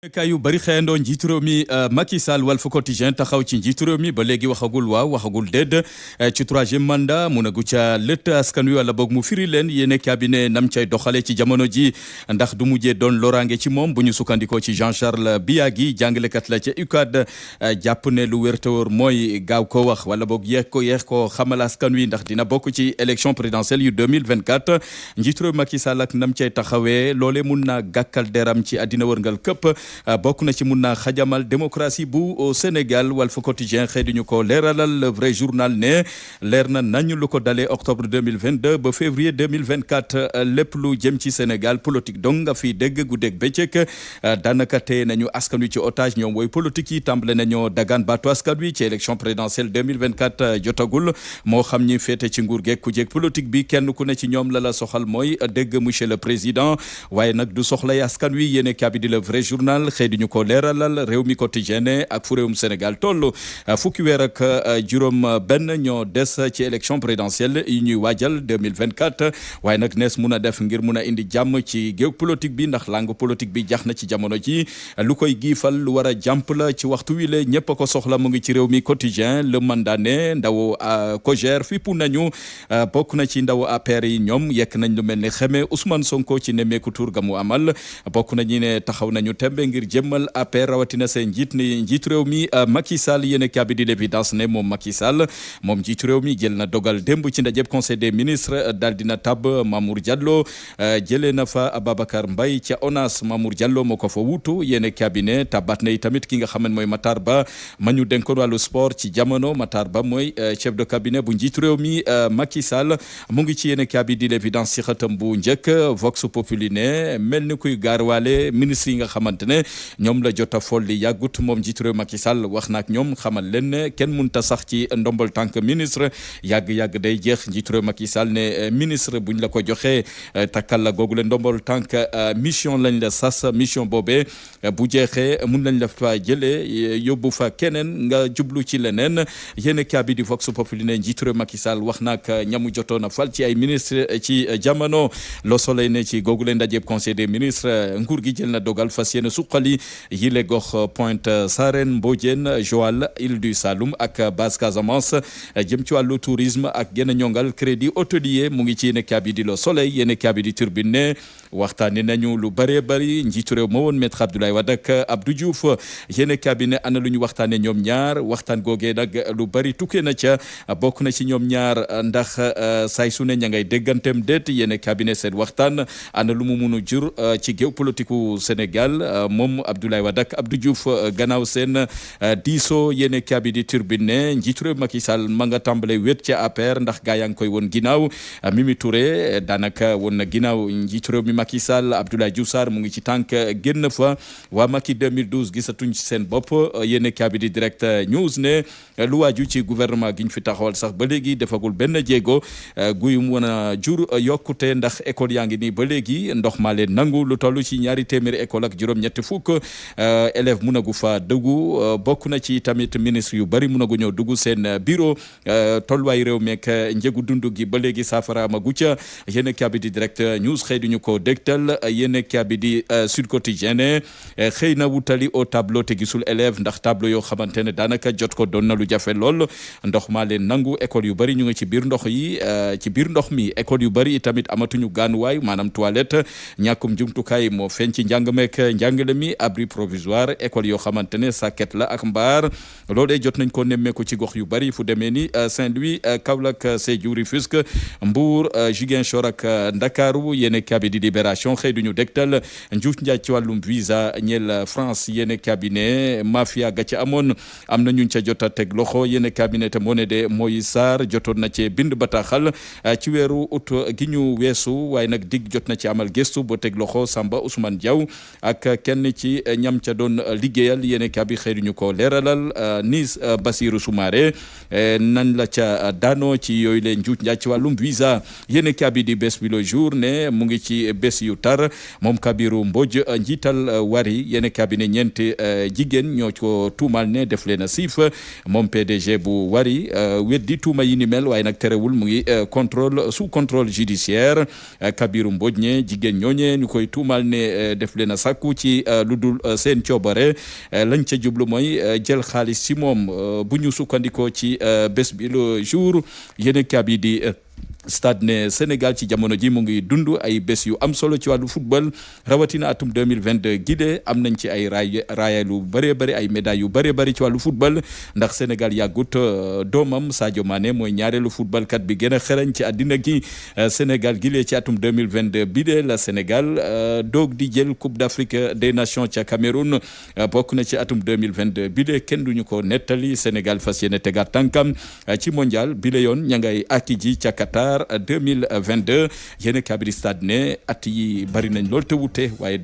kay yu bari xëyandoo njiitu réew mi Macky Sall Walf Quotidien taxaw ci njiitu réew mi ba léegi waxagul waaw waxagul déet ci troisième mandat mu nagu ca lëtt askan wi wala boog mu firi leen yéene cabinet nam cay doxale ci jamono ji ndax du mujjee doon loraange ci moom bu ñu sukkandikoo ci Jean-Charles Biagui jàngalekat la ca UCAD jàpp ne lu wér te wóor mooy gaaw ko wax wala boog yeex ko xamal askan wi ndax dina bokk ci élection présidentielle yu 2024 njiitu réew Macky Sall ak nam cay taxawee loole mun naa gàkkal deram ci àddina wërngal këpp bokk na ci mun naa xajamal démocratie bu Sénégal Walf Quotidien xëy duñu ko leeralal le vrai journal ne leer na nañu lu ko dalee octobre 2022 ba février 2024 lépp lu jëm ci Sénégal politique donc nga fi dégg guddeeg bëccëg daanaka tey nañu askan wi ci otage ñoom woy politique yi tàmbale nañoo dagaan baatu askan wi ci élection présidentielle 2024 jotagul moo xam ñi féete ci nguur geeg ku jeeg politique bi kenn ku ne ci ñoom la soxal mooy dégg monsieur le président waaye nag du soxlay askan wi yéene kabi di le vrai journal xëy di ñu ko leeralal réew mi quotidien ak fu réewum Sénégal toll fukki weer ak juróom benn ñoo des ci élection présidentielle yi ñuy waajal 2024 waaye nag nees mun a def ngir mun a indi jàmm ci géew politique bi ndax langue politique bi jax na ci jamono ji lu koy giifal lu war a jàmp la ci waxtu wi le ñëpp a ko soxla mu ngi ci réew mi quotidien le mandat ne ndaw Kogère fippu nañu bokk na ci ndaw APR yi ñoom yekk nañ lu mel ni xeme Ousmane Sonko ci nemmeeku tur ga mu amal bokk nañu ne taxaw nañu tembe ngir jëmmal APR rawatina seen njiitu réew mi Macky Sall yéen kabi di l'évidence ne moom Macky Sall moom njiitu réew mi jël na dogal démb ci ndajeb conseil des ministres daal dina tab Mamour Diallo jëlee na fa Ababacar Mbaye ca ONAS Mamour Diallo moo ko fa wuutu yéen cabinet tabat na tamit ki nga xam ne mooy Matar Ba ma ñu dénkoon wàllu sport ci jamono Matar Ba mooy chef de cabinet bu njiitu réew mi Macky Sall mu ngi ci yéen kabi di l'évidence ci xëtam bu njëkk Vox Populi ne mel ni kuy gaarwaale ministre yi nga xamante ne ñoom la jot a folli yàggut moom njiitu réew Macky Sall wax na ak ñoom xamal leen ne kenn mënut a sax ci ndombol tànk ministre yàgg day jeex njiitu réew Macky Sall ne ministre buñ la ko joxee takkal la googu le ndombol tànk mission lañ la sas mission boobee bu jeexee mun lañ la fa jëlee yóbbu fa keneen nga jublu ci leneen yéen kaabi di Vox Populi ne njiitu réew Macky Sall wax na ak ñamu jotoon a fal ci ay ministre ci jamono Le Soleil ne ci googu le ndajeb conseil des ministres nguur gi jël na dogal fas yéene suqali yile gox Pointe Sarène Mbodiène Joal Île du Saloum ak Basse Casamance jëm ci wàllu tourisme ak gën a ñongal crédit hôtelier mu ngi ci yéen kaabi di Le Soleil yéen kaabi di Tribune ne waxtaane nañu lu bëree bëri njiitu réew ma woon maître Abdoulaye Wade ak Abdou Diouf yéen kaabi ne ana lu ñu waxtaane ñoom ñaar waxtaan googee nag lu bëri tukkee na ca bokk na ci ñoom ñaar ndax saay su ne ña ngay déggantem déet yéen kaabi ne seen waxtaan ana lu mu munu jur ci géew politique u Sénégal moom Abdoulaye Wade ak Abdou Diouf gannaaw seen diisoo yéene kaabi di Tribune ne njiitu réew Macky Sall ma nga tàmbale wét ca APR ndax gaa yaa ngi koy woon ginnaaw Mimi Touré daanaka woon na ginnaaw njiitu réew mi Macky Sall Abdoulaye Diouf Sarr mu ngi ci tànk génn fa waa Macky 2012 gisatuñ ci seen bopp yéene kaabi di Direct News ne lu waaju ci gouvernement gi ñu fi taxawal sax ba léegi defagul benn jéego guyum wan a jur yokkute ndax école yaa ngi nii ba léegi ndox maa leen nangu lu toll ci ñaari téeméeri école ak juróom-ñetti fukk élève munagu fa dugg bokk na ci tamit ministre yu bari munagu ñëw dugg seen bureau tolluwaay réew meek njëgu dundu gi ba léegi saafara ma gucca yéen kaabi di Direct News xëy duñu ko dégtal yéen kaabi di Sud Quotidien xëy na wutali au tableau te gisul élève ndax tableau yoo xamante ne daanaka jot ko doon na lu jafe lool ndox maa leen nangu école yu bari ñu ngi ci biir ndox yi ci biir ndox mi école yu bari tamit amatuñu gaanuwaay maanaam toilette ñàkkum jumtukaay moo feeñ ci njàng meek njàngale mi abri provisoire école yoo xamante ne sàkket la ak mbaar loolee jot nañ ko nemmeeku ci gox yu bari fu demee ni Saint-Louis Kaolack Sédhiou Rufisque Mbour Ziguinchor ak Ndakaaru yéene kabi di Libération xëy duñu dégtal njuuj njaaj ci wàllum visa ñeel France yéene cabinet mafia ga ca amoon am na ñuñ ca jot a teg loxo yéene cabinet te moo ne de Moïse Sarr jotoon na ci bind bataaxal ci weeru août gi ñu weesu waaye nag dig jot na ci amal gëstu ba teg loxo Samba Ousmane Diaw ak kenn ci ñam ca doon liggéeyal yéene kabi xëy duñu ko leeralal Nice Bassirou Soumaré nan la ca daano ci yooyu leen njuuj njaaj ci wàllum visa yéene kabi di bés bi le jour ne mu ngi ci bés yu tar moom Kabiru Mbodj njiital wari yéene kabi ne ñeenti jigéen ñoo ko tuumal ne def leen a siif moom PDG bu wari weddi tuuma yi ni mel waaye nag terewul mu ngi contrôle sous contrôle judiciaire Kabiru Mbodj ñe jigéen ñooñe ñu koy tuumal ne def leen a sàkku ci lu dul seen coobare lañ ca jublu mooy jël xaalis ci moom bu ñu sukkandikoo ci bés bi le jour yéen bi di stade ne Sénégal ci jamono ji mu ngi dund ay bés yu am solo ci wàllu football rawatina atum 2022 gide am nañ ci ay raaya lu bëree bëri ay médailles yu bëree bëri ci wàllu football ndax Sénégal yàggut doomam Sadio Mané mooy ñaareelu football kat bi gën a xarañ ci àddina gi Sénégal gile ci atum 2022 bide la Sénégal doog di jël Coupe d'Afrique des Nations ca Cameroun bokk na ci atum 2022 bide kenn duñu ko nettali Sénégal fas yéene tegaat tànkam ci mondial bile yoon ña ngay akki ji ca Qatar 2022 yéen kabiri stade ne at yi bari nañ lool te wute waaye